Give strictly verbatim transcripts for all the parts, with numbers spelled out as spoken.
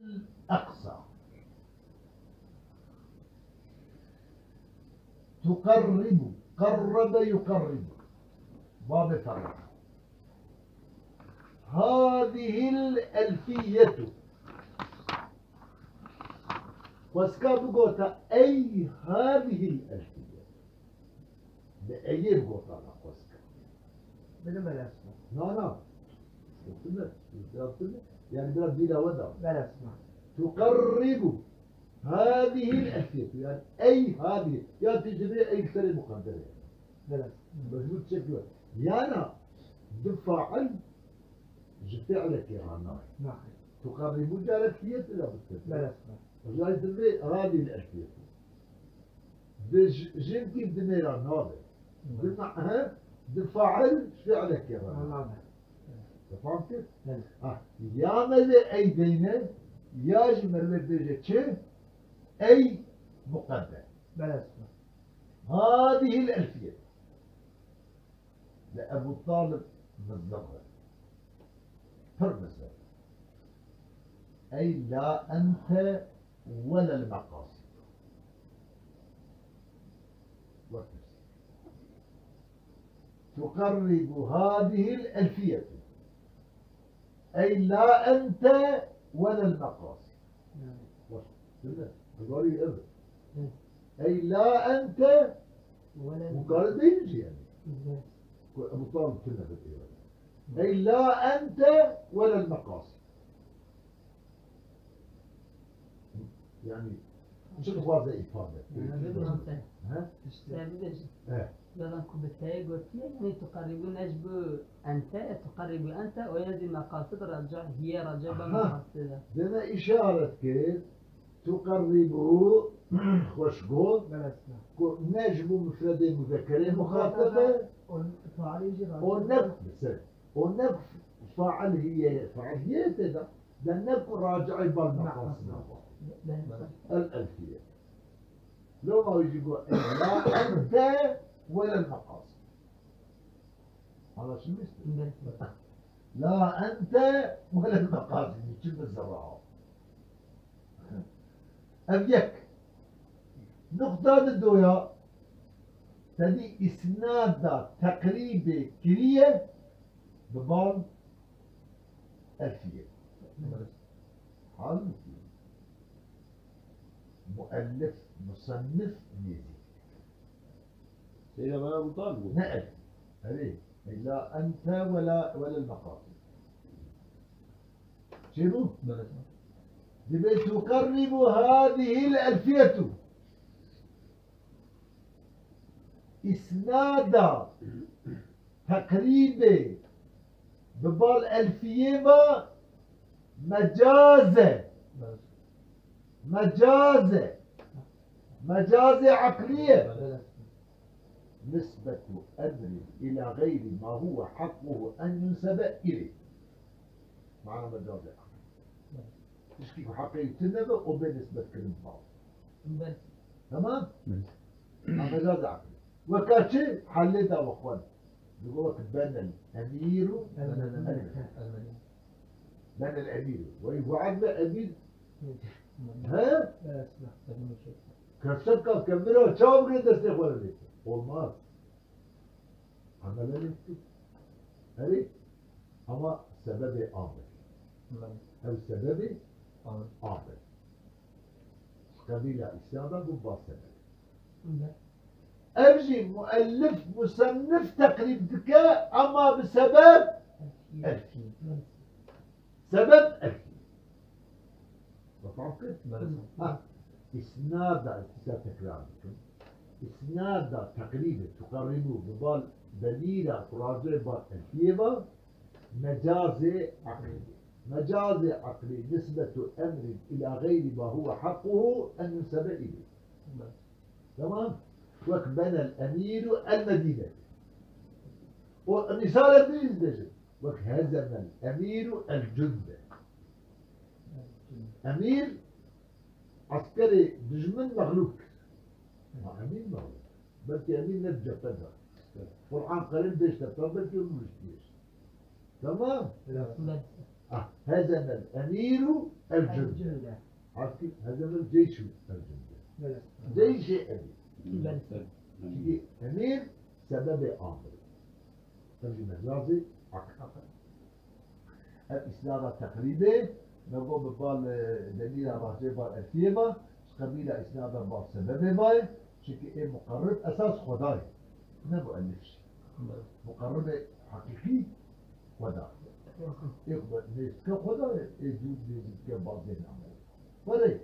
الأقصى. تقرب، قرب يقرب. باب فرق. هذه الألفية. Xwezka bigota, ey hadihil elfiye. Bi eyê bigota na xwezka. Bide me resma. Na, na. Tune, tune. Yani biraz dîla we da. Me resma. Tuqerribu. Hadihil elfiyetu. Yani ey hadihi. Ya tecrübe ey serê mukaddere. Me resma. Mecbur çekiyor. Yana di fail ji fiilekê re nayê. Nayê. Tuqerribu carek hiyet ila bikir. Me resma. Rajin vê hadihil elfiyetu. Di j-, jinkî dinê re nabe. Di me-, he, di fail fiilekê re nabe. Nabe. Te fam kir? Evet. Ha, ya me lê ey deyne, ya jî me lê bêje çi? Ey muqedder. Evet. Hadihil elfiye. Li Ebu Talib mizir e. Pir mizir. Ey la ente welel meqasid. Wek pirsî. Tuqerribu hadihil elfiyetu. Ey la ente welel meqasid. Yani. Bak, dinle. Divarî ev. Hı. Ey la ente Wele mukarreb değil mi yani? Hı. Ku Ebu Talib tune bir eyvallah. Hı. Ey la ente welel meqasid. Yani, çi dixwaze îfade? Yani, he? Sen bibêjin. He. Zaten ku bi teyê gotiye, yani tuqerribu ne ji bo ente, e tuqerribu ente, o ya zî meqasid raca, hiye raca be meqasid e. Dene işaret kir, tuqerribu, xweş got, ku ne ji bo mufredê muzekerê muxateb e, o ne, o ne fail hiye, fail hiye tê de. De ne ku raci'ê bal meqasina ba. El elfiye. Loma wî jî got, ey la ente welel meqasid. Anlaşılmıştır. La ente welel meqasid. Çi bi zira. Ev yek. Nuqta di doya, te dî îsnada teqrîbê kiriye bi bal elfiyê. Halbuki muellif, musennif nêzîk. Seyda bana bu tarz bu. Ne elfiyê. Erê, illa ente ve la, ve lel mekatil. Çêbû? Belê. Dibê tuqerribu hadihil elfiyetu. Îsnada teqrîbê bi bal elfiyê ve mecaz e. Mecaz e. Mecazê eqlî ye. Belê. Nisbetu emrin ila gayri ma huve hakkuhu en yunsebe ileyh. Mana mecazê eqlî. Tişkî ku heqê wî tune be, o bê nisbetkirin bal. Belê. Tamam? Belê. Ha, mecazê eqlî. Weka çi? Helê da we xwend. Digo wek benel emîru. Elmedî. Elmedî. Elmedî. Benel emîru. Wey, we'd be emîr. He? Keseka kemira çav bigire destê xwe re lê. Olmaz. Emele lê. Herê. Ama sebebê a be. Ev sebebê a be. Qebîla îsyan da bû ba sebebê. Ev jî muellif, musennif teqrîb dike, ema bi sebeb elfî. Sebeb elfî. Mefhum kir? Belê. Ha, îsnada, îsnada tekrar dikim. Îsnada teqrîbê, tuqerribû, bi bal demîra ku racê bal elfiyê ve, mecazê eqlî. Mecazê eqlî nisbetu emrin ila gayri ma huve hakkuhu en yunsebe ileyh. Belê. Tamam? Wek benel emîru el medînete. O misalek din jî dibêjin. Wek hezemel emîru el cunde. Emîr eskerê dijmin mexlûb kir. Ma emîr mexlûb. Belkî emîr ne cephe de. Qur'an qerin bêjte, belkî rûniştiye. Tamam? Belê. Ah, هزم الأمير الجند. Artık هزم الجيش الجند. Ceyşê emîr. Çünkü emîr sebebê amir. Ev jî mecazê akil. Ev îsnada teqrîbê, me got bi bal, e, demîra rehçê bal erfiyê ve, ji qebîla îsnada bal sebebê ve ye, çimkî ê muqerrib esas Xweda ye, ne muellif jî. Muqerribê heqîqî Xweda. Ê xwe nêz dike Xweda ye, ê dûr nêz dike bal dê name. Were.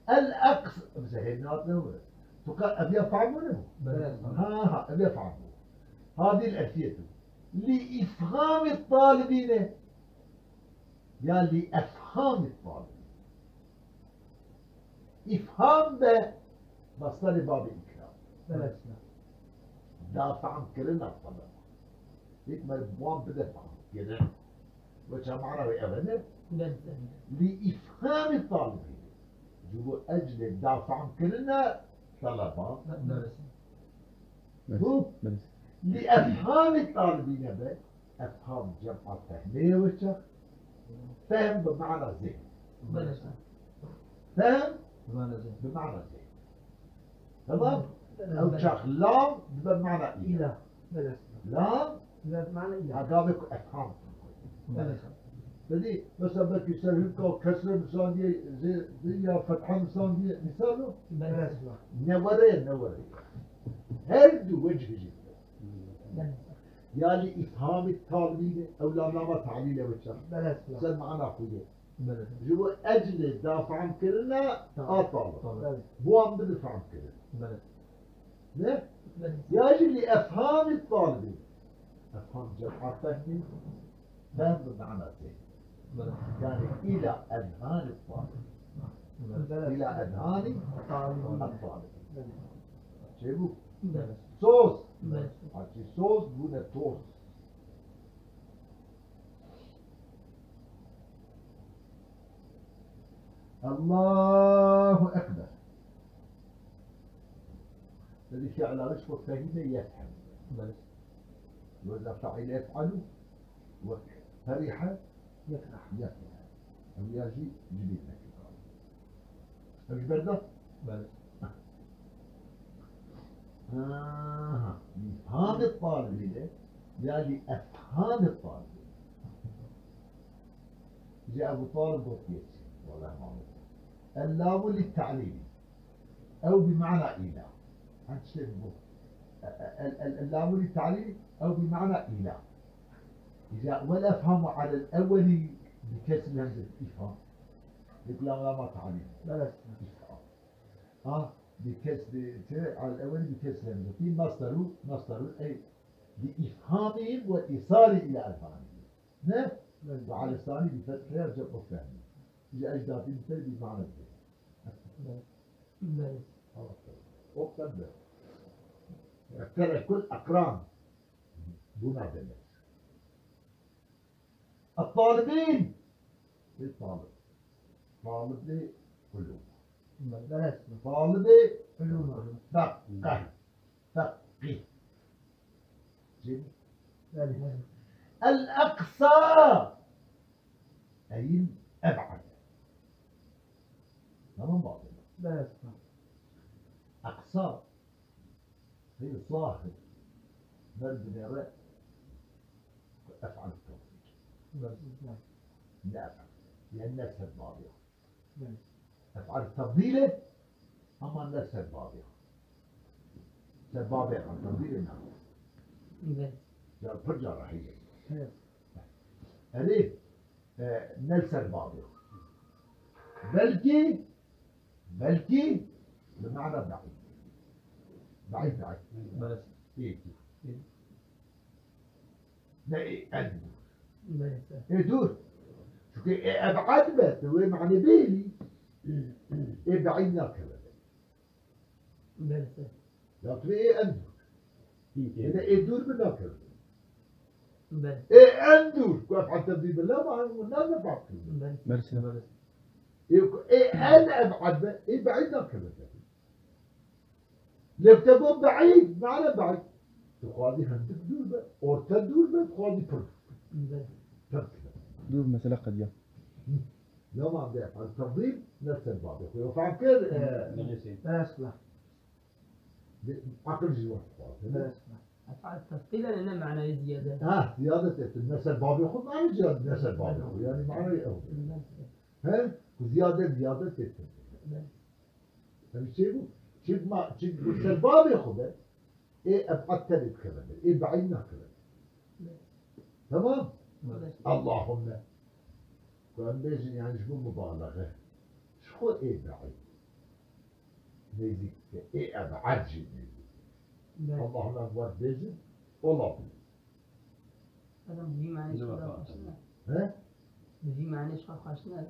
El Aqsa. Bize hênat ne were. Tu ka ev ya fehmûne? Ha, ha, ev ya fehmû. Hadî el erfiyetû. Li îfhamî talibîne. Ya li efhamî talibîne. Îfham be masdarê babê îkram. Da fehm kirina taleba. Yek me wan bide fehm kirin. Weça mana wê ev e ne? Li îfhamî talibîne. Ji bo eclê da fehm kirina taleba. Bu li efhamî talibîne be. Efham cem'a fehmê ye weça. Fehm bi mana zihn. Fehm bi mana zihn. Tamam? Ew çax lam dibe mana îla. Lam ha gavê ku efham. Belê. Belê. Mesela belkî ser hûka kesre nisandiye, zê, zê ya fetha nisandiye. Misal o? Belê. Ne were, ne were. Her du wecihê jî. Belê. Ya li îfhamî talibîne, ew lamlama talîle weça. Belê. Ser mana xwe ye. Belê. Ji bo eclê da fehm kirina, tamam, a talib. Tamam. Belê. Bi wan bide fehm kirin. Belê. Ne? Belê. Ya jî li efhamî talibî. Efham cem'a fehmî. Fehm bi mana zihn. Belê. Yani îla ezhanî talibî. Belê. Îla ezhanî talibî. Talibî. Belê. Çêbû? Belê. Soz. Belê. Haçî soz bûne toz. Allahu Ekber. Belê fi'la ji xwe fehîme yefhem. Belê. Wezne fe'île yef'elu, wek ferihe yefrah. Yefrah. Ew ya jî ji bîr nekir. Ev ji ber de? Belê. Aha. Li îfhamî talibî de ya li efhamî talibî. Ji Ebu Talib gotiye çi? Wele Muhammed. El-lamu lit-ta'lîlî. Ew bi mana îla. Her tiştê bi bo. El, el, el, el-lamu lit-ta'lîlî, ew bi mana îla. Îca wel efhamu alel ewwelî bi kesril hemze îfham. Yek lam lama ta'lîl. Belê. Îfham. Ha, bi kesri, te, al ewwel bi kesri hemzeti, masdaru, masdaru, ey, bi ifhamihim ve isali ila ezhanihim. Ne? Belê. Ve alel sani bi fethiha cem'u fehmi. Ji ecdatî bi te bi mana de. Belê. Belê. Tamam. O kadar. Terekul akran. Buna demek. الطالبين. Ê talib. Talibê ulûm. Belê. Talibê ulûm. Feqih. Feqih. Cem. Belê. El-Aqsa. Ey el-eb'ad. Tamam mı? Belê. Aqsa. Hey zahir. Ber binêre ef'al tefdîl. Belê. Ne ef'al. Yani ne ser babê. Belê. Ef'al tefdîl e, ama ne ser babê. Ser babê ef'al tefdîl e ne. Belê. Ya pir cara heye. Evet. Erê, e, ne ser babê. Belkî, belkî bi mana be'îd. Be'îd, be'îd. Belê. Ê dûr. Ê. Ne ê en dûr. Belê. Ê dûr. Çünkü ê eb'ad be, tu wê manê bêlî. Ê be'îd nakeve. Belê. Ya tu ê en dûr. Yine ê dûr bi nakeve. Belê. Ê en dûr. Ku ef'al tefdîl bi la ma, na ne fark kiriye. Belê. Belê. Ê ku ê en eb'ad be, ê be'îd nakeve. Lê te got be'îd, mana be'îd. Tu xwazî hindik dûr be, orta dûr be, tu xwazî pir dûr be. Belê. Tevkî. Dur, mesele qediya. Hı. Lewma de ef'al tefdîl, nefsel babê xwe. Fehm kir, e, Belê. Bes la. Aqil jî wek dixwaze, ne? Bes la. Ef'al tefdîl, yani ne manayê ziyade? Ha, ziyade tê tu. Nefsel babê xwe, mane ziyade nefsel babê xwe. Yani manayê ew. Belê. He? Ku ziyade, ziyade tê tu. Belê. Em çê bû? Çi ma, çi ku ser babê xwe be, ê eb'ad tenê dikeve ber, ê be'îd nakeve ber. Tamam? Evet. Allahümme. Ku em bêjin, yani ji bo mubalaxe. Ji xwe ê be'îd nêzîk dike, ê eb'ad jî nêzîk dike. Evet. Allahümme em wer bêjin, olabilir. Adam bi vî manê ji xwe xweş nayê. He? Bi vî manê ji xwe xweş nayê.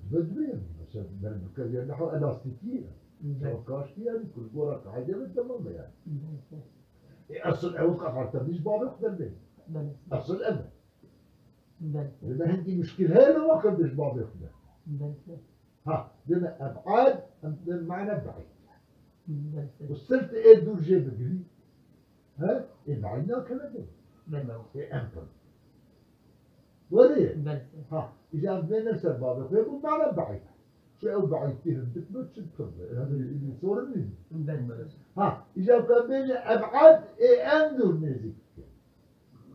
Dibe, dibe yani. Mesela, benim bu kadar yerine ha elastiki ya. Evet. Çok kaştı yani, kul gora kaide ve tamam mı yani? Evet. E, asıl ev kafarta biz babê xwe derbe. Belê. Asıl ev. Belê. Ve hindî muşkil heye, ne vakit biz babê xwe derbe. Belê. Ha, deme eb'ad, em deme mana be'îd. Belê. Û sirf ê dûr jê bigirî. He? Ê be'îd nakeve de. Belê. Ê em pir. Were ye? Belê. Ha, îca em vê ne ser babê xwe bû mana be'îd. Çi ew be'îdtî hindik be, çi pir be. Yani, sorun nîne. Belê. Ha, îca em bêje eb'ad, ê em dûr nêzîk dike.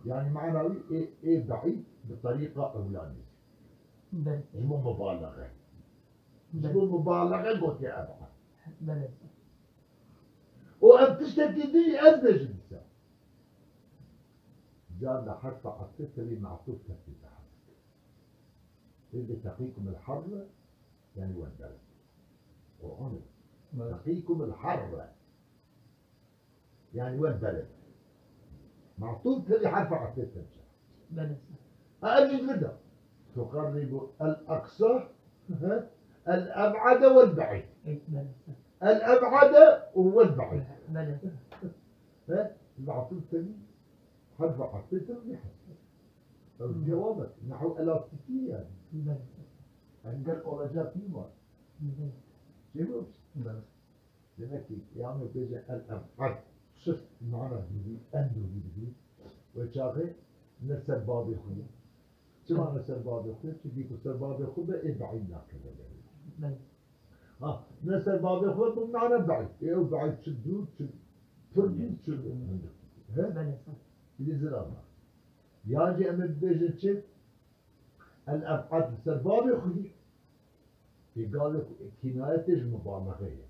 Yani mana wî ê, ê be'îd bi terîqa ewla nêzîk. Belê. Ji bo mubalaxe. Ji bo mubalaxe gotiye eb'ad. Belê. Û em tiştekî din jî ez bêjim dîsa. Car li herfa atfê tevî me'tûf tevî dihesibin. Ê bi teqîkum el harre, yani wen bere. Qur'anê. Belê. Teqîkum el harre. Yani wen bere. Me'tûf tevî herfa atfê tevî. Belê. Ha, ev jî li vir de. Tuqerribu el aqsa, el eb'ade wel be'îd. Belê. El eb'ade û wel be'îd. Belê. He? Me'tûf tevî herfa atfê tevî. Ev cewab e. Nehu elastîkî yani. Belê. Engel olacak mı var? Belê. Cevap. Belê. Demek ki, yani bêje el eb'ad, sirf mana dûrî, en dûrî dibî. Wê çaxê ne ser babê xwe ye. Çima ne ser babê xwe ye? Çünkü ku ser babê xwe be, ê be'îd nakeve ber. Belê. Ha, ne ser babê xwe be, mana be'îd. Ê ew be'îd çi dûr, çi pir dûr, çi hindik. He? Belê. Îdî ziran. Yan jî em ê bibêjin çi? El eb'ad li ser babê xwe yî. Ê gavê ku kînayetê ji mubalaxe ye.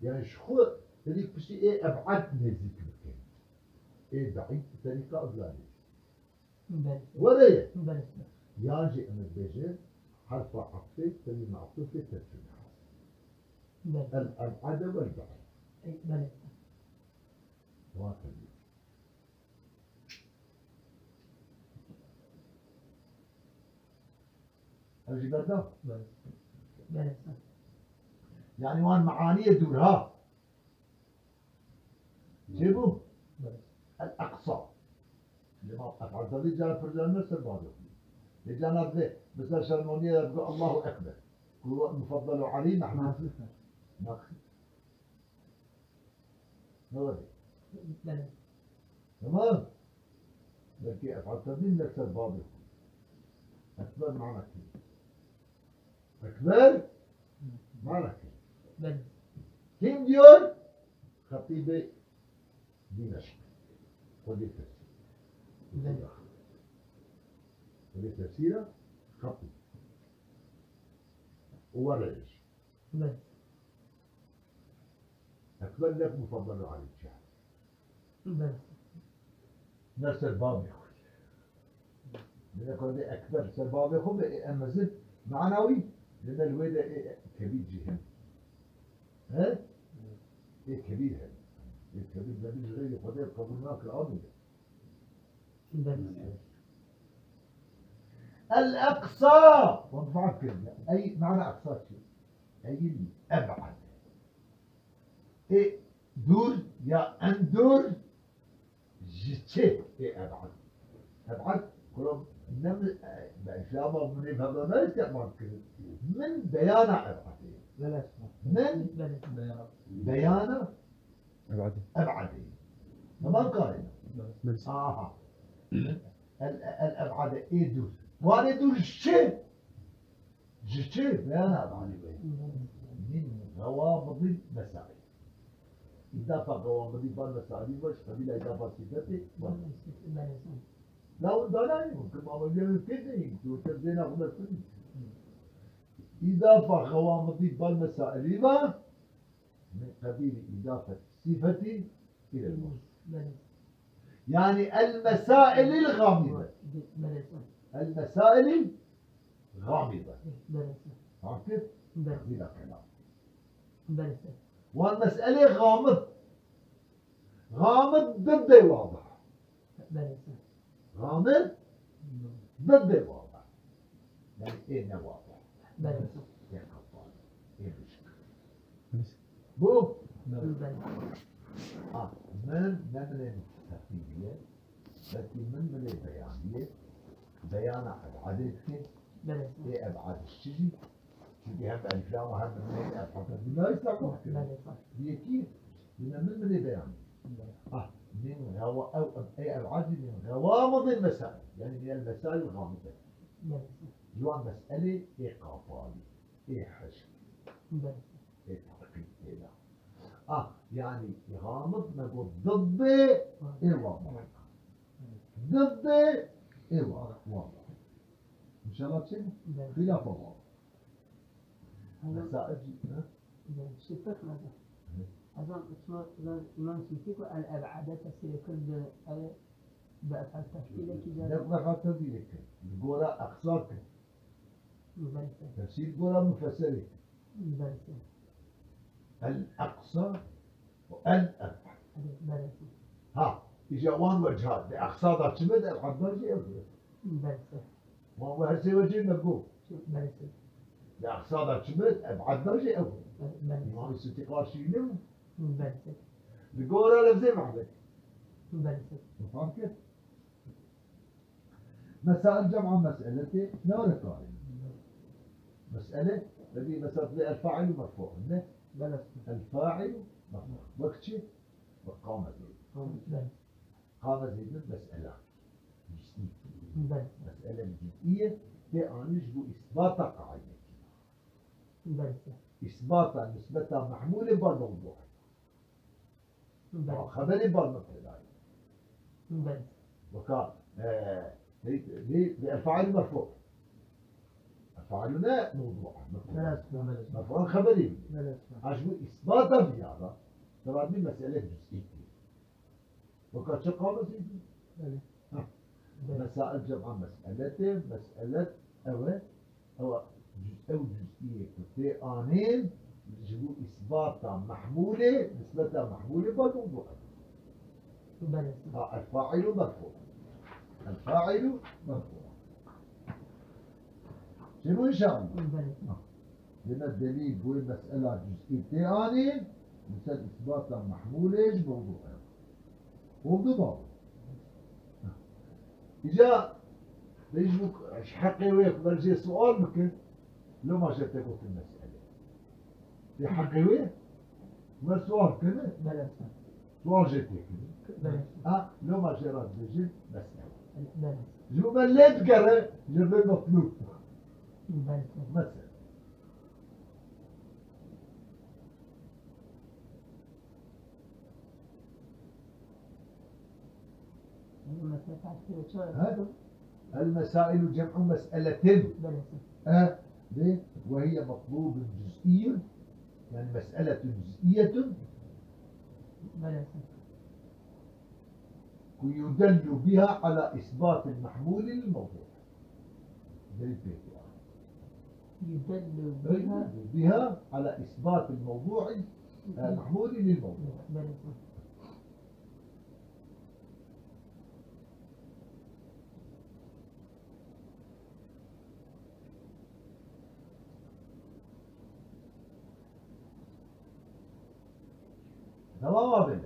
Yani ji xwe tevî piştî ê eb'ad nêzîk bike. Ê be'îd bi terîqa ewla nêzîk. Belê. Were ye. Belê. Yan jî em ê bêjin herfa atfê tevî me'tûfê tevî nas. Belê. El eb'ade wel be'îd. Ey, belê. Wa tevî. Ev jî berda? Belê. Belê. Yani wan meaniyê dûr ha. Çi bû? Belê. El Aqsa. Lê ma ef'al tevî cara pir caran ne ser babê xwe. Lê cara divê, mesela şermoniye de bigê Allahu Ekber. Ku mufaddal û Alî Mehmed. Nasıl? Nasıl? Ne var? Belê. Tamam. Belki ef'al tefdîl ne ser babê xwe. Ekber mana kî? Ekber mana kî? Belê. Kim diyor? Xetîbê Dimeşq. Xwedî tefsîr. Belê. Xwedî tefsîra xetîb. Û werê jî. Belê. Ekber lek mufaddal û alî çi? Belê. Ne ser babê xwe. Lê ne kandê Ekber ser babê xwe be, ê em mezin mana wî, lê ne li wê de ê kebîr jî hene. He? Ê kebîr hene. Ê kebîr mebîr ji xeyrî Xwedê qebûl nake, amîne. El Eqsa! Wan fam kirine. Ey, mana Eqsa çi? Ey eb'ad. Ê dûr ya en dûr ji çi ê eb'ad? Eb'ad, kuram, ne mi, e, be, şama min ê hebra nayê ki eb'ad kirin. Min beyana eb'adê. Belê. Min Belê. Beyana. Eb'adê. Eb'adê. Tamam karê. Belê. Aha. El, el eb'ade ê dûr. Wan ê dûr ji çi? Ji çi? Beyana eb'adê be. Min xewamidil mesail. Îdafa xewamidî bal mesailî be, ji qebîla îdafa sîfetê be. La hûn danayî hûn, ki mama gelin kê deyî, tu te zêna xwe de tunî. Îdafa xewamidî bal mesailî be, min qebîlî îdafet sîfetî îlel mewsûf. Belê. Yani el mesailil gamide. Belê. El mesailil gamide. Belê. Fakir? Belê. Bila kelam. Belê. Wan meselê gamid. Gamid bibê wadih. Belê. Gamid bibê wadih. Yani ê ne wadih. Belê. Ê kapalı. Ê bişk. Bu? Belê. Ha, min ne minê teqîdiye, belkî min minê beyaniye, beyana eb'adê dike. Belê. Ê eb'ad ji çi jî? Çünkü hem eliflama hem minê eb'ad. Bunlar İslam hakkı. Belê. Yekî, yine min minê beyaniye. Belê. Ha, min gawa-, ew, ê eb'ad jî min gawamidil mesail. Yani minel mesail gamide. Belê. Ji wan meselê ê kapalî. Ê hişk. Belê. Ê teqîd tê de. Ah, yani gamid me got diddê ê wadih. Diddê ê wadih. Înşallah çi? Belê. Xilafa wadih. Hezan. Mesela, ha? Belê. Şifret lazım. Hı. Hezan, Osman, Imam Suyuti ku el eb'ade tefsîrê kir bi, ev, bi ef'al tefdîlekî de. Ne bi ef'al tefdîlekî. Li gora eqsa kir. Belê. Tefsîr gora mufesselê. Belê. El Eqsa û El Eb'ad. Belê. Ha, îca wan wecha, di Eqsa da çi be, di Eb'ad da jî ew be. Belê. Wan we her sê wecê me got. Belê. Di Eqsa da çi be, Eb'ad da jî ew be. Belê. Îmamê Sitî qarşî ne bû. Belê. Li gora lefzê Mehmet. Belê. Fam kir? Mesail cem'a mes'eletê ne were karê. Mes'ele, belê mesela, el fa'ilu merfu'un, ne? Belê. El fa'ilu merfu'un. Wek çi? Wek qame Zeydun. Qame Zeydun. Qame Zeydun mes'ela. Cüz'i. Belê. Mes'ele cüz'iye, tê anî ji bo îsbata qaîdekî. Belê. Îsbata nisbeta mehmûlê bar mewdû'ê. Belê. Xeberê bar mubtedayê. Belê. Weka, e, ney, ney, ney, el fa'ilu merfu'. El fa'ilu ne mewdu', mubteda. Belê, belê. Merfu'un xeberî. Belê. Ha, ji bo îsbata vîya da, teradî mesele cüz'î tê. Weka çi qame Zeydun? Belê. Ha. Belê. Mesail cem'a mes'eletê, mes'elet ew e, ew cüz-, ew cüz'iyê ku tê anîn, ji bo îsbata mehmûlê, nisbeta mehmûlê bar mewdu' e. Belê. Ha, el fa'ilu merfu'. El fa'ilu merfu'. Çêbû înşallah? Belê. Ha. Dêne delîl bo wê mesela cüz'î tê anîn, li ser îsbata mehmûlê ji mewdu' e. Oldu babo. Îca, bê ji bo ji heqê wê, ku ber jê sual bikin, loma jê tê gotin mesele. Tê heqê wê, ku ber sual bikin, ne? Belê. Sual jê tê kirin. Belê. Ha, loma jê re dibêjin mesele. Belê. Ji bo me lê digere, ji vê metlûb. Belê. Mesele. المسائل جمع مسألة. Belê. E, de, وهي مطلوب جزئي، يعني مسألة جزئية. Belê. يدل بها على إثبات المحمول للموضوع. Delîl pê tê. يدل بها. بها على إثبات الموضوع، المحمول للموضوع. Belê. Tamam abi.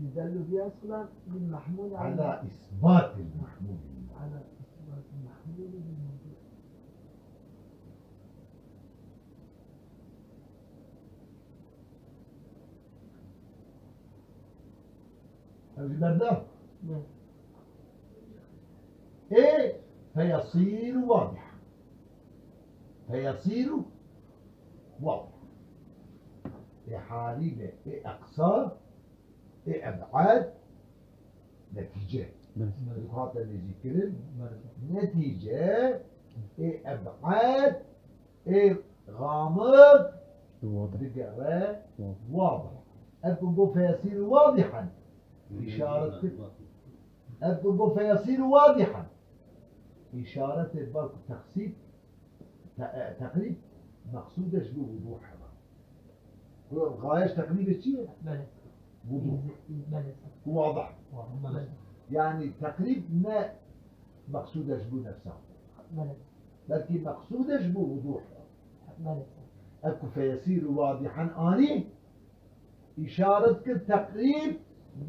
يدل في أصلا للمحمول على على إثبات المحمول. على إثبات المحمول للموضوع. Ev ji ber de. Ne? Ê feyasîr û wadiha. Feyasîr û wadiha. Ê halîle, ê eqsa, ê eb'ed, netîce. Evet. Hate nêzîkirin. Evet. Netîce, ê eb'ed, ê gamid, Wadih. Digere, Wadih. Wadih. Ev ku got feyasîr wadihan. Îşaret kir. Ev ku got feyasîr wadihan. Îşaretê bar ku teqsîb, te-, e, teqrîb, meqsûde ji bo wuduh hema. Ku xayeş teqrîbê çi ye? Belê. Wuduh. Belê. Ku wadih. Belê. Yani teqrîb ne meqsûde ji bo nefsa. Belê. Belkî meqsûde ji bo wuduh. Belê. Ev ku feyesîr û wadihan anî, îşaret kir teqrîb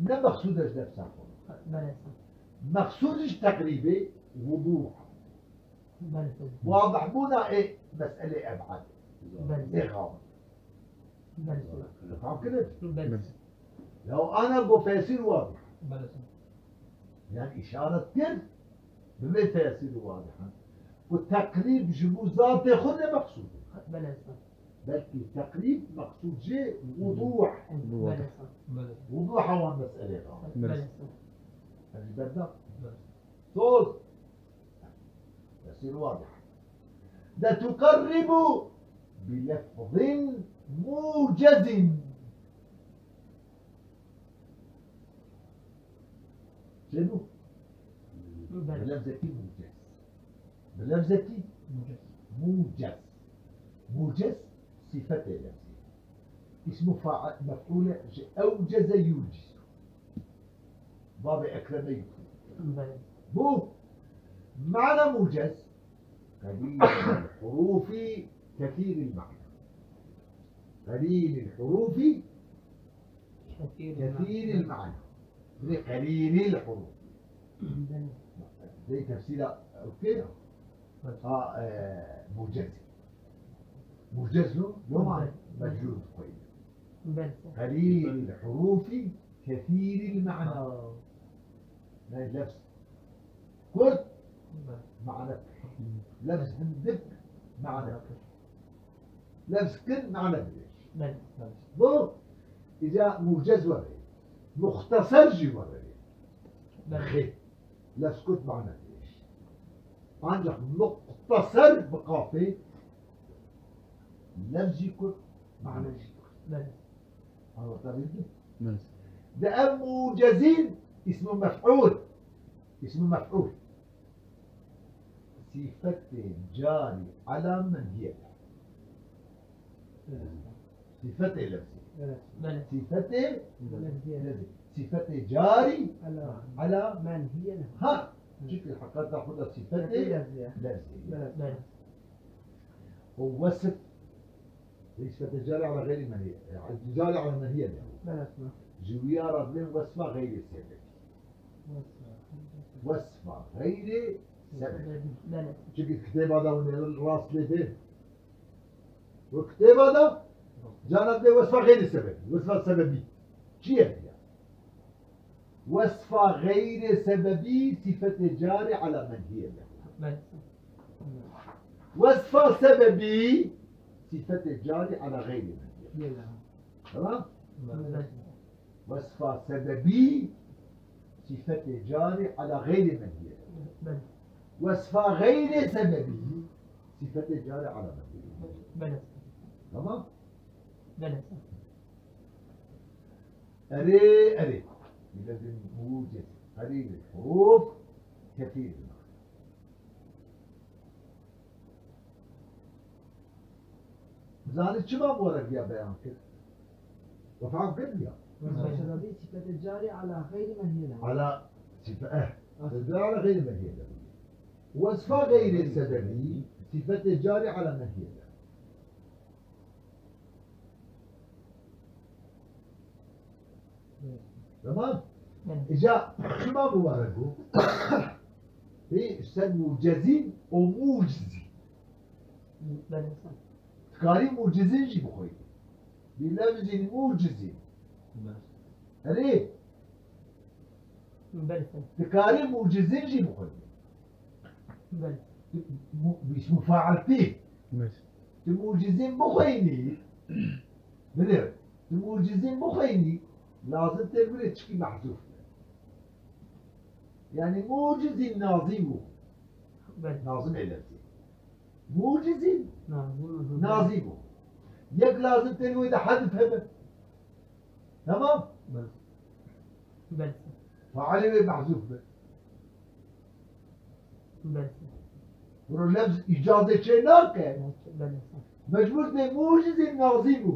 ne meqsûde ji nefsa xwe. Belê. Meqsûd ji teqrîbê wuduh. Belê. Wadih bûna ê meselê eb'ed. Belê. Ê xawa. Belê. Fam kirin? Belê. Ya ana got feyesîr wadih. Belê. Yani îşaret kir, bi vê feyesîr wadihan. Ku teqrîb ji bo zatê xwe ne meqsûd e. Belê. Belkî teqrîb meqsûd jê wuduh. Belê. Wuduh wan meselê xawa. Belê. Belê. Ev ji ber de. Belê. Soz. Tefsîr wadih. لتقرب بلفظ موجز. Çi bû? Belê. Bi lefzekî mucez. Bi lefzekî mucez. Mucez. Mucez sîfetê lefzî. Îsmu fail, mef'ûle ji ewceze yucizu. Babê Ekremê yû. Belê. Bu mana mucez. قليل الحروف كثير المعنى. قليل الحروف كثير كثير المعنى. المعنى. قليل الحروف. Belê. Zey tefsîra okey. Ha, e, mucez. Mucez lo, lo ma Belê. Mecrûr koyî. Belê. قليل الحروف كثير المعنى. Yani lefz kurt, Belê. Mana pir. Lefz hindik, mana pir. Lefz kin, mana dirêj. Belê. Bu, îca mucez were. Muxteser jî were. Belê. Xê. Lefz kurt mana dirêj. Ancak muxteser bi qafê, lefz jî kurt, mana jî kurt. Belê. Anlatabildim? Evet. De ev mucezîn ismu mef'ul. İsmu mef'ul. Sifetê cari ala menhiye. Evet. Sifetê lefzî. Evet. Belê. Sifetê Lefzî. Lefzî. Sifetê cari Ala. Ala. Menhiye. Ha. Çünkü hakikata xwe de sifetê Sifetê lefzî. Lefzî. Evet. Belê. O wesf Sifetê cari ala xeyrî menhiye. Yani cari ala menhiye de. Belê. Ji wiya re dibên wesfa xeyrê sebebî. Wesfa. Wesfa xeyrê sebebî. Belê. Çünkü kitêba da hûn ê rast lê bên. Û kitêba da cana dê wesfa xeyrê sebebî. Wesfa sebebî. Çi ye ya? Wesfa xeyrê sebebî sifetê cari ala menhiye de. Belê. Wesfa sebebî sifetê cari ala xeyrê menhiye. Belê. Tamam? Belê. Wesfa sebebî sifetê cari ala xeyrê menhiye. Belê. Wesfa xeyrê sebebî sifetê cari ala menhiye. Belê. Tamam? Belê. Erê, erê. Bilezin mucez. Erê, huruf, kefîr. Zanî çima bu reviya beyan kir? We fam kir ya? Sebebî sifetê cari ala xeyrî menhiye de. Ala sife-, eh. Ah. Sifetê cari ala xeyrî menhiye de. Wesfa xeyrê sebebî sifetê cari ala menhiye de. Tamam? Belê. Îca çima bi we re got? Pê ser mucezîn û mucizîn. Belê. Dikarî mucizîn jî bixwînî. Bi lefzîn mucizîn. Belê. Erê. Belê. Dikarî mucizîn jî bixwînî. Belê. Mu-, bi mufailtî. Belê. Tu mucizîn bixwînî. Bilê. Tu mucizîn bixwînî. Lazim tê birê çikî mehzûf be. Yani mucizîn nazî bû. Belê. Nazim eyledi. Mucizîn nazî bû. Nazî bû. Yek lazim tê wê de hedf hebe. Tamam? Belê. Belê. Failê wê mehzûf be. Belê. Biro lefz îcazê çê nake. Belê. Mecbûr bê mucizîn nazî bû.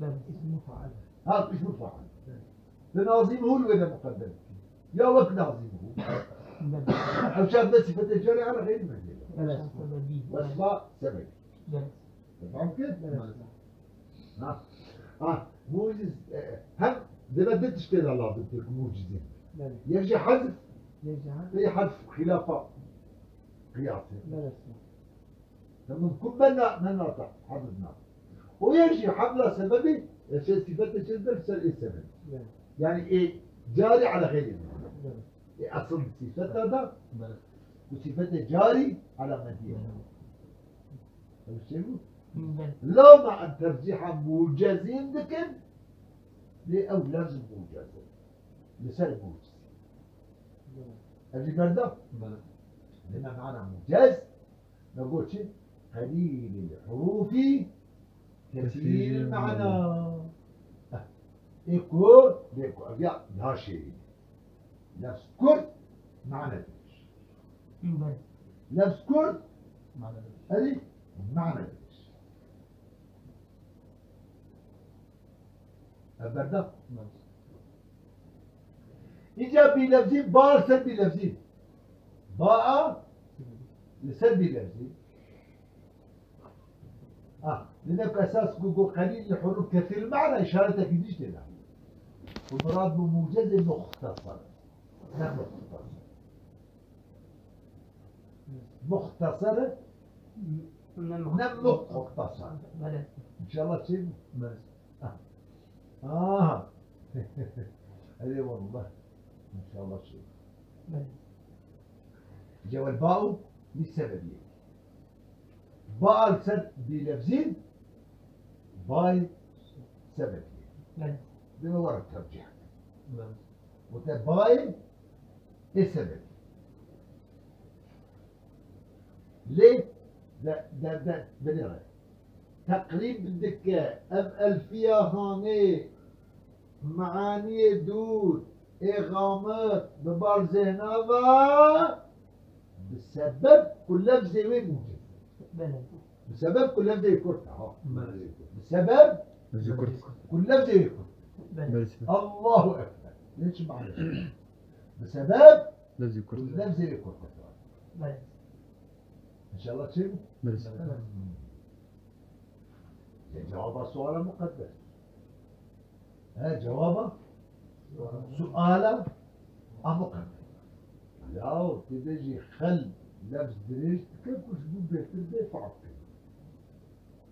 Belê. Îsmu fail. Ha, îsmu fail. Belê. Bi nazî bû li wê de muqedder bikî. Ya wek nazî bû. Belê. Ew çar be sifetê carî ala xeyrî mecbûr. Belê. Wesfa sebebî. Belê. Feham kir? Belê. Ha. Ha. Muciz, e, hem deve di tiştê de lazim tê ku mucizîn. Belê. Yek jî hedf. Yek jî hedf. Yek hedf xilafa qiyasê. Belê. Te mumkin be na, ne nata, hedf na. O yek jî hebla sebebi, e, şey, sifete çêdir ser ê sebebi. Belê. Yani ê carî ala xeyrî. Belê. Ê asıl sifete de, belê, bu sifete carî ala medîye. Belê. Ev şey bu. Belê. Lewma en tercîha mucezîn dikin, lê ew lefz mucez e. Li ser muciz. Belê. Ev jî berda? Belê. Lê me mana mucez, me got çi? Qelîlil hurûfî kesîril mana. Ê ku, lê ku ev ya daha şêrîn. Lefz kurt, mane dirêj. Belê. Lefz kurt, mane dirêj. Erî, mane dirêj. Ev berda? Belê. Îca bîlefzî, ba li ser bîlefzî. Ba a li ser bîlefzî. Ah, li ne esas ku got qelîl li huruf kesîr mana, îşaretekî dî jî tê de. Ku mirad bi mucezê muxtesar. Ne muxtesar. Muxtesar. Ne muxtesar. Belê. İnşallah şey mi? Belê. Ah. Aha. Eyvallah. İnşallah şey. Belê. Cevabı ba'u li sebebî. Ba li ser bîlefzîn, bay sebebî. Belê. Dime were tercih. Belê. Û te bay ê sebebî. Lê de, de, de, binêre. Teqrîb dike, ev elfiya hanê, meaniyê dûr, ê xamik, bi bar zêhna ve, bi sebeb ku lefzê wê mucib. Belê. Bi sebeb ku lefzê kurt e, ha. Belê. Bi sebeb ku lefzê wê kurt e. Belê. Belê. Allahu Ekber. Ne çi mane? Bi sebeb lefzê kurt. Lefzê kurt. Belê. İnşallah çi? Belê. E, cevaba suala muqedder. He, cevaba suala a muqedder. Ya, tu dibêjî xel lefz dirêj dike ku ji bo bêtir bê fehm kirin.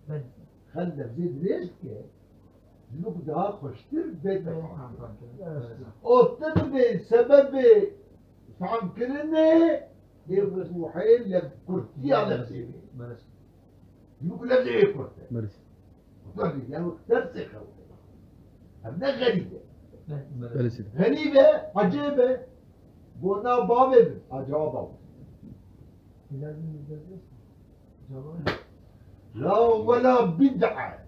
Belê. Xel lefzê dirêj dike, ji bo ku daha xweştir bête fehm kirin. Evet. O tu dibê sebebê fehm kirinê ê ku hê lef-, kurtiya lefzê bê. Belê. Ji bo ku lefzê wê kurt e. Belê. Kurtiya lefzê, yani dersê xew. Ev ne xerîb e. Belê. Belê. Xerîb e, ecêb e. Bona bavê min, a cewaba bû. Lazim bir cevap. La wela bid'a. Ha.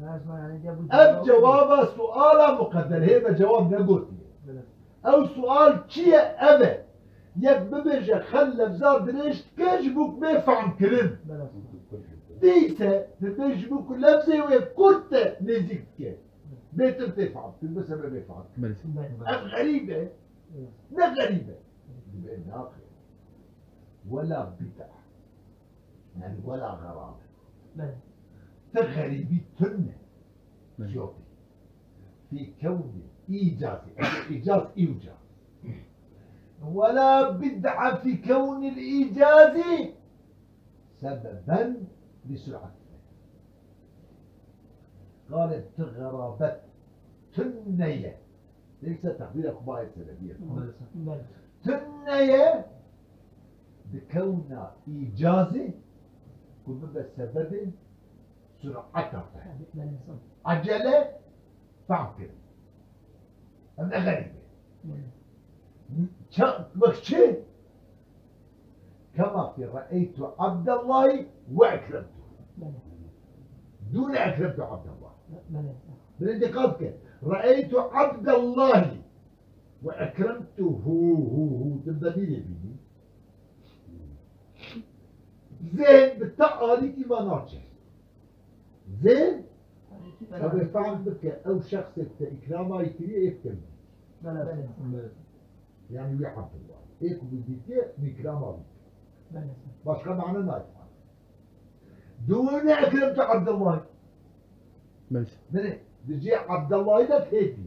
Lazim yani de bu cevap. Ev cevaba suala muqedder. Hê me cevab negotiye. Belê. Ew sual çi ye? Ev e. Yek bibêje xel lefza dirêj dike ji bo bê fehm kirin. Belê. Dîse dibê ji bo ku lefzê wê kurt e nêzîk dike. Bêtir tê fehm kirin, bi sebebê fehm kirin. Belê. Belê. Ev xerîb e. Ne xerîb e. Dibe naxê. Wela bid'a. Yani wela xerabe. Belê. Ti xerîbî tune. Belê. Siyopî. في كون الإيجاز، الإيجاز إيجاز، ولا بدعة في كون الإيجاز سببا لسرعة الفهم. قالت غرابة تنية. Neyse, teqdîra xwe bayê sebebiye. Belê. Tuneye di kewna îcazê ku bibe sebebê sur'eta te. Belê. Acele fehm kirin. Em ne xerîb e. Belê. Ça-, wek çi? Kema ki re'eytu Abdallahi ve ekremtu. Belê. Dûne ekremtu Abdallah. Belê. Belê, diqat ke. Re'eytu Abdallahi ve ekremtuhu, hu, hu. Tu demîrê bînî. Zihn bi te alî dî va naçe. Zihn, ew ê fehm bike, ew şexsê te îkrama wî kiriye, ê bi te wî dîtiye. Belê. Belê. Yani wî Abdullah. Ê ku wî dîtiye, wî îkrama wî kiriye. Belê. Başka mane nayê. Dûne ekremtu Abdullah. Belê. Belê. Di cihê Abdullahî de tê dî.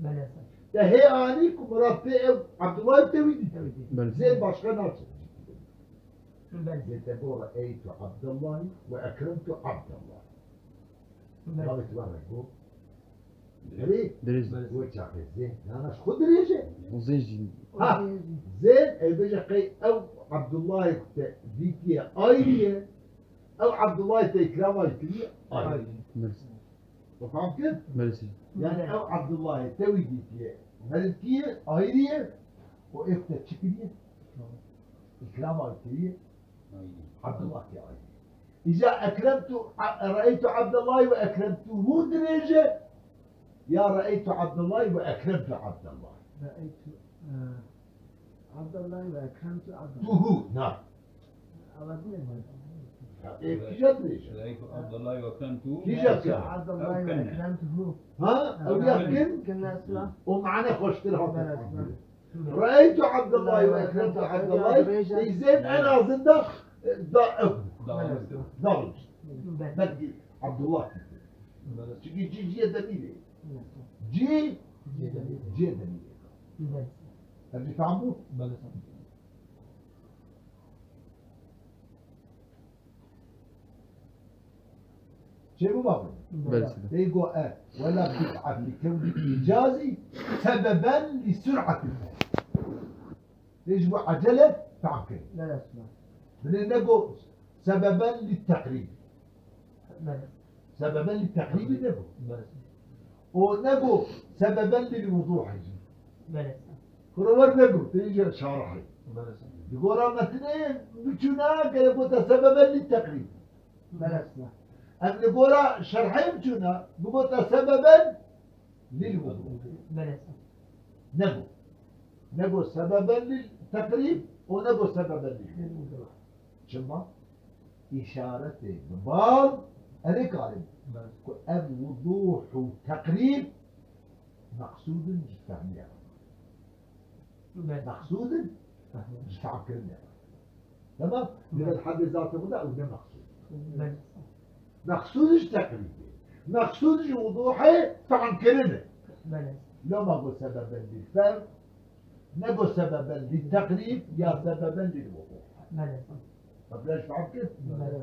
Belê. Te hê anî ku mirad pê ew Abdullahî te wî dî. Te wî dî. Belê. Zê başka naçe. Belê. Zê te got re'eytu Abdullahî ve ekremtu Abdullahî. Belê. Navê tu were got. Dirê? Dirêj. Wê çaxê zê. Nana ji xwe dirêj e. Û zê jî. Ha, zê, ew bêje qey ew Abdullahê ku te dîtiye ayrî ye. Ew Abdullahê te îkrama wî kiriye ayrî ye. Belê. Tu fam kir? Belê. Yani ew Abdullahê te wî dîtiye, merivkî ye, ayrî ye. Û ê ku te çi kiriye? Îkrama wî kiriye. Ayrî. Abdullah ki ayrî. Îca ekremtu, a-, re'eytu Abdullahî ve ekremtuhu dirêj e. Ya re'eytu Abdullahî ve ekremtu Abdullah. Re'eytu, e, Abdullahî ve ekremtu Abdullah. Tuhu, na. Ama değil mi? Ya, e, kîja dirêj e? Re'eytu Abdullahî ve ekremtuhu. Kîja kîja? Abdullahî ve ekremtuhu. Ha? Ew ya kin? Kin esla. O mane xweştir hat. Belê, esla. Re'eytu Abdullahî ve ekremtu Abdullahî. Ey zên en azından, e, da ev. Da ev. Da ev. Belkî Abdullah. Çünkü cî cîye demîrê. Cî cîye demîrê. Ev dî tam bû? Belê. Çêbû bavê? Belê. Tê go e, wela bid'a fi kewni îcazî sebeben li sur'atil fehm. Tê ji bo acele fehm kirin. Belê. Binê nego sebeben li teqrîb. Belê. Sebeben li teqrîbî nego. Belê. O nego sebeben lil wuduhî. Belê. Kuro wer nego, tê jî şarihî. Belê. Di gora metnê biçûna gere gote sebeben li teqrîb. Belê. Em li gora şerhê biçûna, bigote sebeben lil wudu. Belê. Nego. Nego sebeben lil teqrîb, o nego sebeben lil wudu. Çima? Îşaretê bi bal, erê karin. Belê. Ku ev wuduh û teqrîb meqsûd in ji fehmiya. Belê. Meqsûd in ji fehmkirinê. Tamam? Belê. Li ber hedê zatê xwe de ew ne meqsûd. Belê. Meqsûd ji teqrîbê. Meqsûd ji wuduhê fehmkirin e. Belê. Loma got sebeben lil fehm, nego sebeben lil teqrîb ya sebeben lil wuduh. Belê. Qebla ji fehm kir? Belê.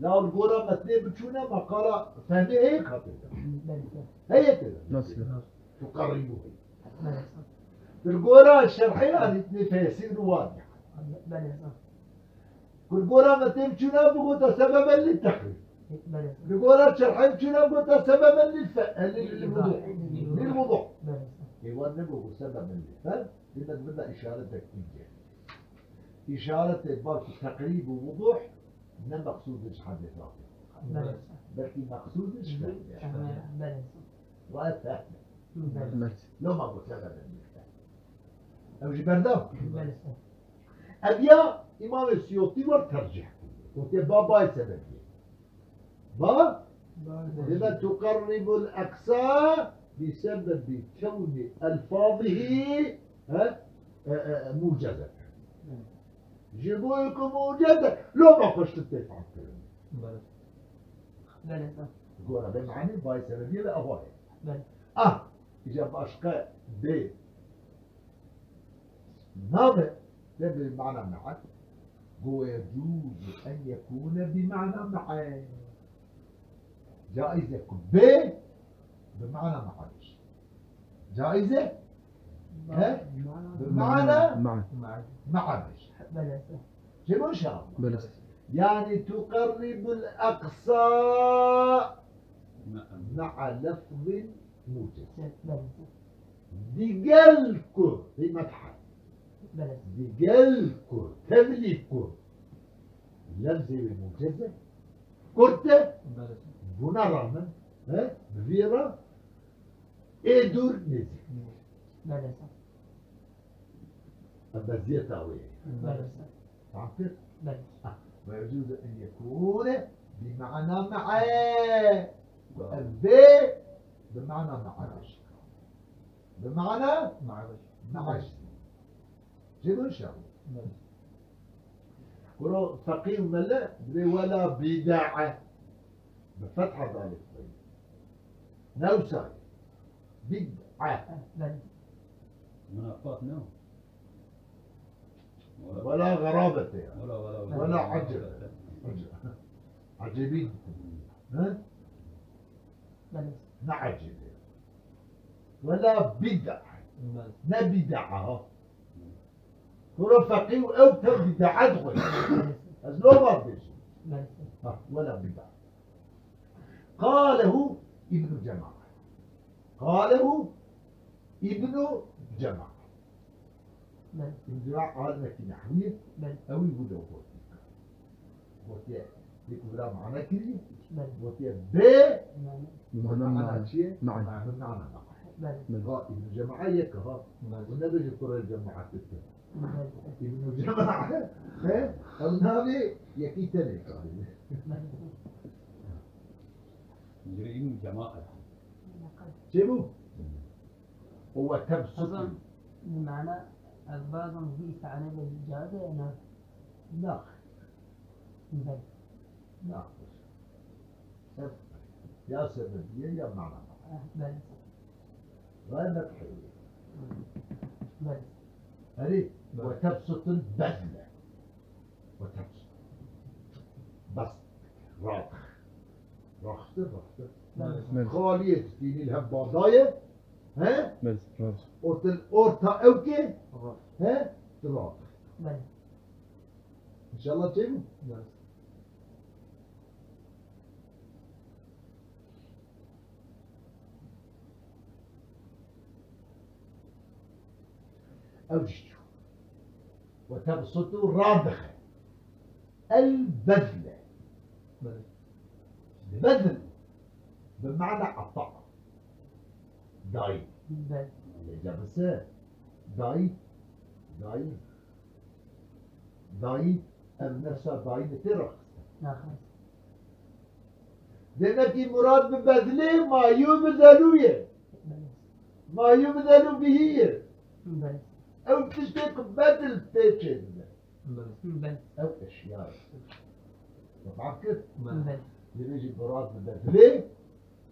La li gora metnê biçûne, meqala fehmê heye ka tê de. Belê. Heye tê de. Nasıl? Tuqerrîbû heye. Belê. Li gora şerhê anî tê fesîr û wan. Belê. Li gora metnê biçûne, bigota sebeben lil teqrîb. Belê. Li gora şerhê biçûne, bigota sebeben lil fe-, lil, lil wuduh. Lil wuduh. Belê. Ê wan nebo ku sebeben lil fehm, dê me di vir de îşaretek ince. Îşaretê balkî teqrîb û wuduh ne meqsûd ji hedê zatê. Belê. Belkî meqsûd ji fehmê. Fehmê, belê. Wa fehmê. Belê. Loma got sebeben lil fehm. Ew jî berda. Belê. Ev ya Îmamê Siyotî wer tercih kiriye. Gotiye ba bayê sebebiyê. Ba? Ba. Lima tuqerribul aqsa bi sebebi kewni elfazihî, he? E, e, mucezeten. Hı. Ji bo ku muceze, loma xweştir tê fehm kirin. Belê. Belê, ha. Gora vê manî bayê sebebiyê ve ava heye. Belê. Ah, îca başka bê. Nabe, de bi mana me'e. Go yecuzu en yekune bi mana me'e. Caiz e ku bê bi mana me'e bêje. Caiz e? He? Bi mana Me'e. Me'e bêje. Belê. Çi bu inşallah? Belê. Yani tuqarribul aqsa me'a lafzin mucez. Belê. Digel ku, qîmet hal. Belê. Digel ku, tevlî ku. Lafzê wê mucez e. Kurt e. Belê. Buna rağmen, he? Bi vî re ê dûr nêzîk. Belê. Em beziyeta wê. Belê. Tam kir? Belê. Ah, ve yecuzu en yekune bi mana me'e. Ve ev bê bi mana me'e. Bi mana me'e. Çi bu inşallah? Belê. Kuro feqî û mele, divê wela bida'e. Bi fetha dalê xweyî. Ne wisa ye. Bid'e. Belê. Munafat ne o? Wela xerabete ya. Wela, wela, wela. Wela ecebe. Ecebe. Ecebî. He? Belê. Ne ecebe. Wela bid'e. Belê. Ne bid'e ha. Kuro feqî û ew tev bid'e dixwe. Ez lo vabêjim. Belê. Ha, wela bid'e. Qalehu Îbnu Cema'a. Qalehu Îbnu Cema'a. Belê. Îbnu Cema'a alimekî nehwî ye. Belê. Ew ê wilo gotiye. Gotiye, pêk wira mana kiriye. Belê. Gotiye bê. Mana, mana mana çi ye? Mana. Bi mana mana. Belê. Belê. Ha, Îbnu Cema'a yek ha. Belê. Û nebêje kurê Cema'a kiriye. Belê. Îbnu Cema'a, he? Ew navê yekî tenê karî. Belê. Îbnu Cema'a. Çi bû? Û we tebsutî. Hezan, bi mana, ez bazim vî îstîanê de caiz e ya na? Naxir. Belê. Naxir. Ev ya sebebiye ya mana. Eh, belê. Gayet heye. Belê. Erê, belê. Ve tebsutul bezle. Ve tebsut. Bas. Rax. Raxtir, raxtir. Belê. Belê. Xaliyê distînî li hev badaye. He? Belê, rax. Orta, orta ewkê. Rax. He? Rax. Belê. İnşallah çêbû? Belê. Ew jî çû. Ve tebsutu radixe. El bezle. Belê. Bezl. Bi mana ata. Dayî. Belê. Lê cebise. Dayî. Dayî. Dayî, ev nefsa dayî li tê raxiste. Naxist. Demekî murad bi bezlê ma yubzelu ye. Belê. Ma yubzelu bihî ye. Belê. Ew tiştê ku bedil pê çêdibe. Belê. Belê. Ew eşya ye. Te fam kir? Belê. Belê. Divê jî murad bi bezlê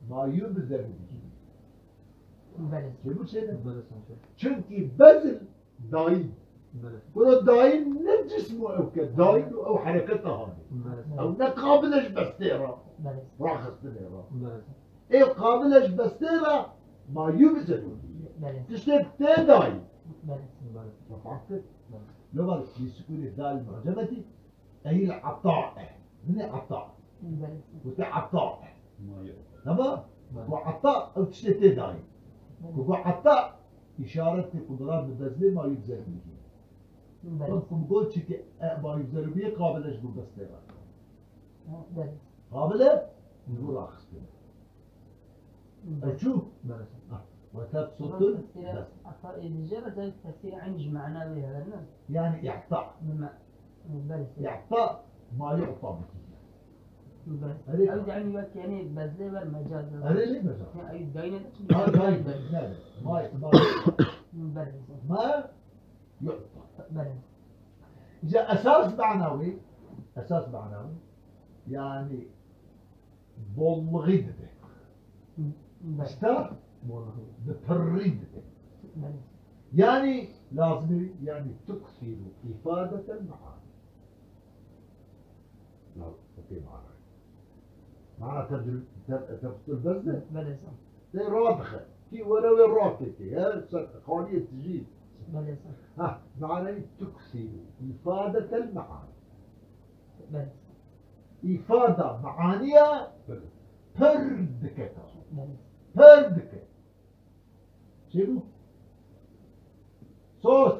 ma yubzelu bihî. Belê. Çêbû çêne? Belê, sen çê. Çunkî bezl Dayî. Belê. Kuro dayî ne cism û ew ke, dayî û ew hereketa hanê. Belê. Ew ne qabil e ji bestê re, belê, raxistinê re. Belê. Ê qabil e ji bestê re, ma yubzelu. Belê. Tiştek tê dayî. Belê. Belê. Te fam kir? Belê. Lê bal, bi sukûnê dal mu'cemetî, Ey ata e. Min e ata. Belê. Gote ata e. Tamam? Belê. Ku ata, ew tiştê tê dayî. Belê. Ku, ku ata, îşaretê ku murad bi bezlê ma yubzelu bihî. Belê. Wek ku got çike, e, ma yubzelu bihî qabil e ji bo bestê re. Ha, belê. Qabil e? Ji bo raxistinê. Belê. Ew çû? Belê. Ah, ve tebsutul. Tefsîre, bes. Ata, e, dije ve tefsîre eyn ji mana wê hene. Yani i'ta. Bi ma-, belê. I'ta ma yu'ta bikî. Belê. Erê. Ew yani wek yani bezlê ver mecaz. Erê, ne mecaz? Ya, ew dayne de. Ha, dayne, ne? Ma, ma. Belê. Ma yu'ta. Belê. Îca esas mana wê, esas mana wê, yani bolluğî dide. Belê. Îşte Bi pirrî dike. Belê. Yanî lazim e, yanî tuksiru îfadetel me'anî. La, okey, mana. Mana tebdil-, teb-, tebdil bezle? Belê, sağ. Tê radixe. Tî were wê rakekê. Her ser xaniyê tijî. Belê, sağ. Ha, manayî tuksiru îfadetel me'anî. Belê, sağ. Îfada me'aniya pir dike. Belê. Pir dike. Çêbû? Sos.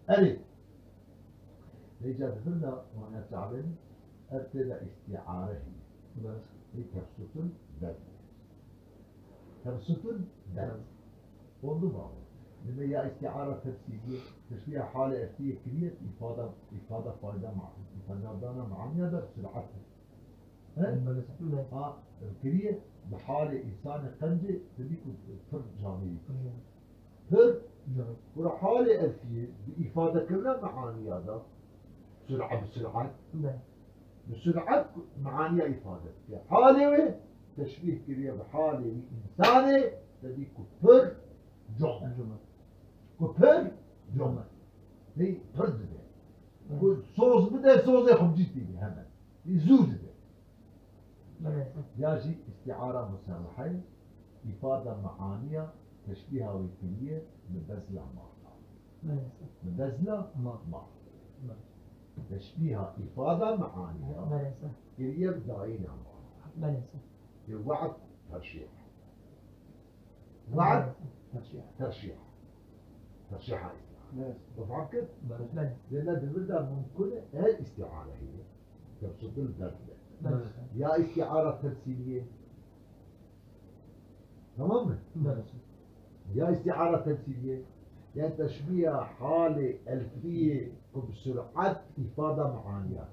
Erê. Lê ca di vir de wana çavên ev tê de îstîare heye. Belê. Ê tevsutun ber. Tevsutun ber. Belê. Oldu mu ama? Deme ya îstîara temsîlî, teşbîha halê eslî kiriye, îfada, îfada fayda ma-, îfada dana maniya da sürat. He? Belê. Ha, kiriye, bi halê însanê qencê dibî ku pir canî. Pir canî. Pir canî. Kura halê elfiyê bi îfadekirina meaniya da, sur'a-, bi sur'at. Belê. Bi sur'at meaniya îfade dike. Halê wê teşbîh kiriye bi halê wî însanê dibî ku pir com e. Ku pir com e. Hey, pir dide. Ku soz bide, sozê xwe bi cî tîne hemen. Zû dide. Belê. Ya jî îstîara muserreheyê, îfada meaniya teşbîha wê kiriye bi bezla mal. Belê. Bi bezla mal. Belê. Teşbîha îfada meaniya Belê. Kiriye bi dayîna mal. Belê. Ê we'd terşîh. We'd Belê. Terşîh. Terşîh. Terşîha îstîare. Evet. Mefhum kir? Belê. Lê me di vir de mumkun e her îstîare heye. Tevsutun ber be. Belê. Ya îstîara temsîliyê. Tamam mı? Belê. Ya îstîara temsîliyê. Ya teşbîha halê elfiyê ku bi sur'at îfada meaniya.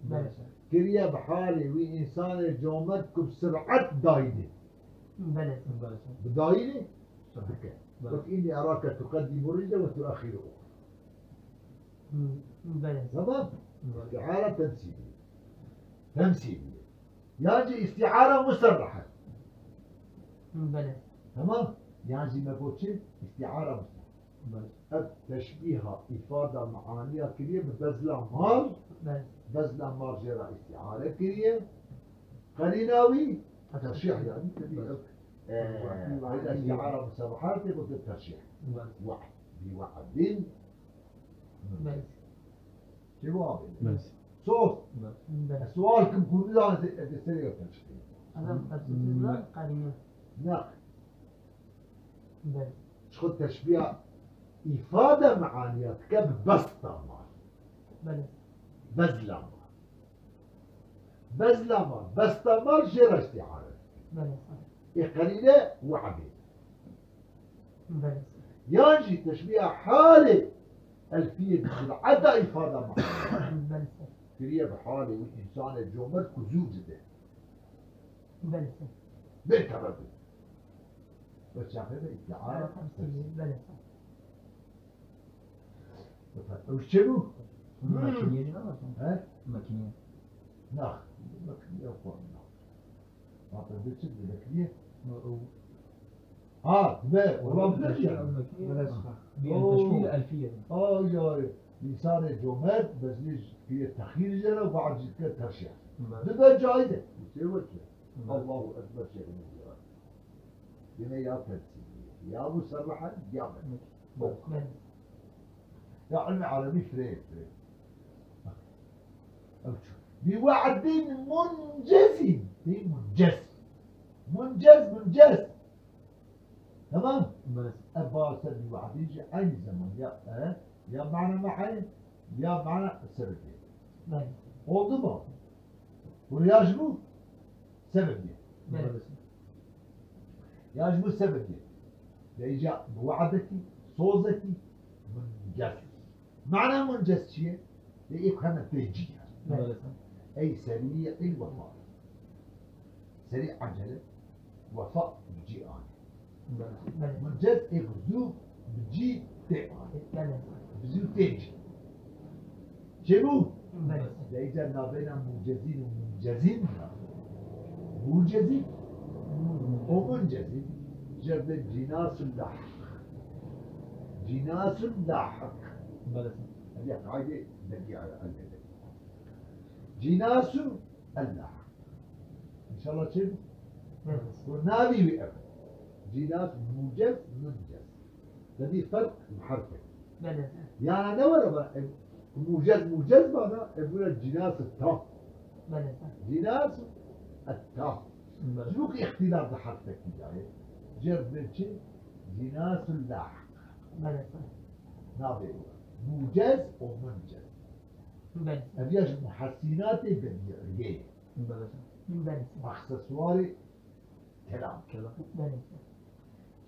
Belê. Kiriye bi halê wî însanê comert ku bi sur'at dayînê. Belê. Belê. Bi dayînê dike. Belê. Wek înî erake tuqeddimu rîce ve tuexiru uxra. Hmm, belê. Tamam? Belê. İstiara temsiliye. Temsiliye. Yan jî istiara muserrehe. Hmm, belê. Tamam? Yan jî me got çi? İstiara muserrehe. Belê. Ev teşbîha, îfada, meaniya kiriye bi bezla mal. Belê. Bezla mal jê re îstîare kiriye. Qerîna wî terşîh, yanî, tevî ev, e, Belê. Ayda îstîara muserrehe tê gotin terşîh. Belê. We'd, bi we'din. Belê. Çi bu abi? Belê. Sos. Belê. Ez sual kim kurdu da ez, ez serê terşîh. Adam terşîh lan qerîna. Ne. Belê. Ji xwe teşbîha îfade meaniya dike bi besta mal. Belê. Bezla mal. Bezla mal. Besta mal jê re îstîare. Belê. Ê qerîne we'dê. Belê. Yan jî teşbîha halê elfiyê bi sur'eta îfade mal. Belê. Kiriye bi halê wî însanê comert ku zû dide. Belê. Bê tereddud. Ve çaxê de îddia. Belê. Ew çi bû? Makîneyê jî ne? He? Makîneyê. Nax. Makîneyê xwe nax. Hatta de çi de makîneyê? Ha, dibe, olabilir yani. Belê. Oo. Teşbîh elfiyê. Ay, ay. Însanê comert, bezlî kiriye texîr jê re, we'd jî dike terşîh. Belê. Dibe caiz e. Sê weke. Belê. Allahu Ekber şeklinde diyor. Yine ya temsiliye, ya muserrehe, ya me. Belê. Ya ilmi erebî firê, firê. Ev çi? Bi we'din muncezin. Bi muncez. Muncez, muncez. Tamam? Belê. Ev bar ser bi we'din jî aynı zaman ya, e, ya mana me'ayê, ya mana sebebî. Belê. Oldu mu? Buraya ji bu sebebî. Belê. Ya ji bu sebebî. Lê îca bi we'dekî, sozekî, muncez. Mana muncez çi ye? Lê ê ku hemen tê cî ye. Belê. Ey serî'il wefa. Serî ecele, wefa bi cî anî. Belê. Muncez ê ku zû bi cî tê anî. Belê. Bi zû tê cî. Çêbû? Belê. Lê îca navbeyna muncezîn û muncezîn ne. Muncezîn Homun cezî, cevde cînasun lahiq. Cînasun lahiq. Belê. Hediye qaydê bediya elbette. Cînasun el lahiq. İnşallah çê bû? Belê. Bu navî wî ev. Cînas mucez, muncez. Tedî ferq bi herfê. Belê. Yana ne were ba, e, mucez, mucez bana, e, bura cînas tam. Belê. Cînas tam. Belê. Ji bo ku îxtîlaf di herfekî de ye. Cevde çi? Cînas lahiq. Belê. Navê mucez û muncez. Belê. Ev ya ji muhesînatê bedîîyê ye. Belê. Belê. Aksesuarê kelam. Kelam. Belê.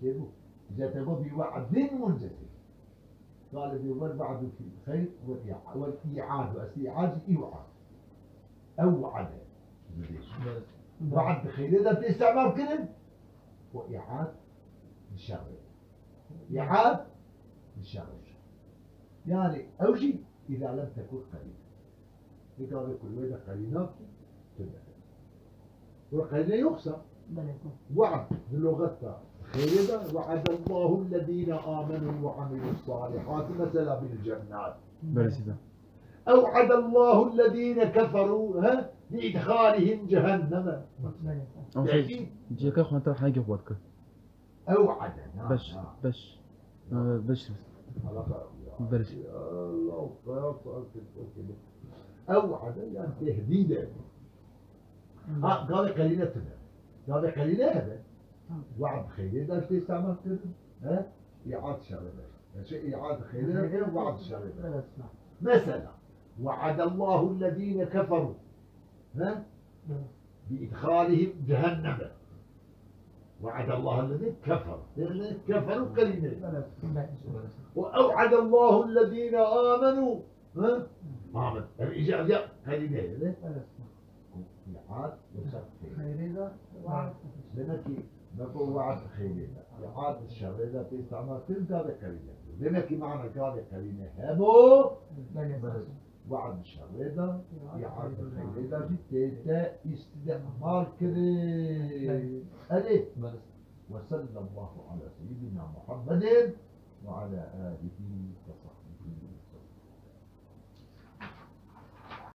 Çêbû. Îca te got bi we'din muncezî. Galibê wel we'du fî xeyr, wel î-, wel î'ad, û eslî î'ad jî îw'ad. Ew we'de. Belê. We'd di xeyrê de tê îstemal kirin. Û î'ad di şerrê de. Î'ad di şerrê de. Yani ew jî îza lem tekun qerîne. Di gavê ku li wê de qerîna tune. Wê qerîne yoksa, Belê. We'd di lugeta xeyrê de, وعد الله الذين آمنوا وعملوا الصالحات مثلا بالجنات. Belê. أوعد الله الذين كفروا، ha, بإدخالهم جهنم. Belê. Ama şey, Belê. Cêka xwe te hengê xwe dike. Ew'ade, na, Beş, na. Beş. Ha, beş. Alaka, ya. Beş. Ya Allah, ya Allah, okey, okey. Ew'ade, yani tehdîd e. Ha, gavê qerîne tune. Gavê qerîne hebe. We'd xeyrê de tê îstemal kirin. He? Î'ad şerrê de. Yani şey, î'ad xeyrê de, we'd şerrê de. Mesela, وعد الله الذين كفروا. He? بإدخالهم جهنم. وعد الله الذين كفروا. Yani keferu qerîne. وأوعد الله الذين آمنوا. Ha? Amin. Ev îca ya qerîne ye, ne? Î'ad yoksa xeyrê de. Demek ki, me got we'd xeyrê de. Î'ad şerrê de tê îstemal kirin, gavê qerîne. Demek ki mana gavê qerîne hebo. We'd şerrê de, î'ad xeyrê de jî tê te îstemal kirin. Erê. وصلى الله على سيدنا محمد وعلى آله وصحبه وسلم.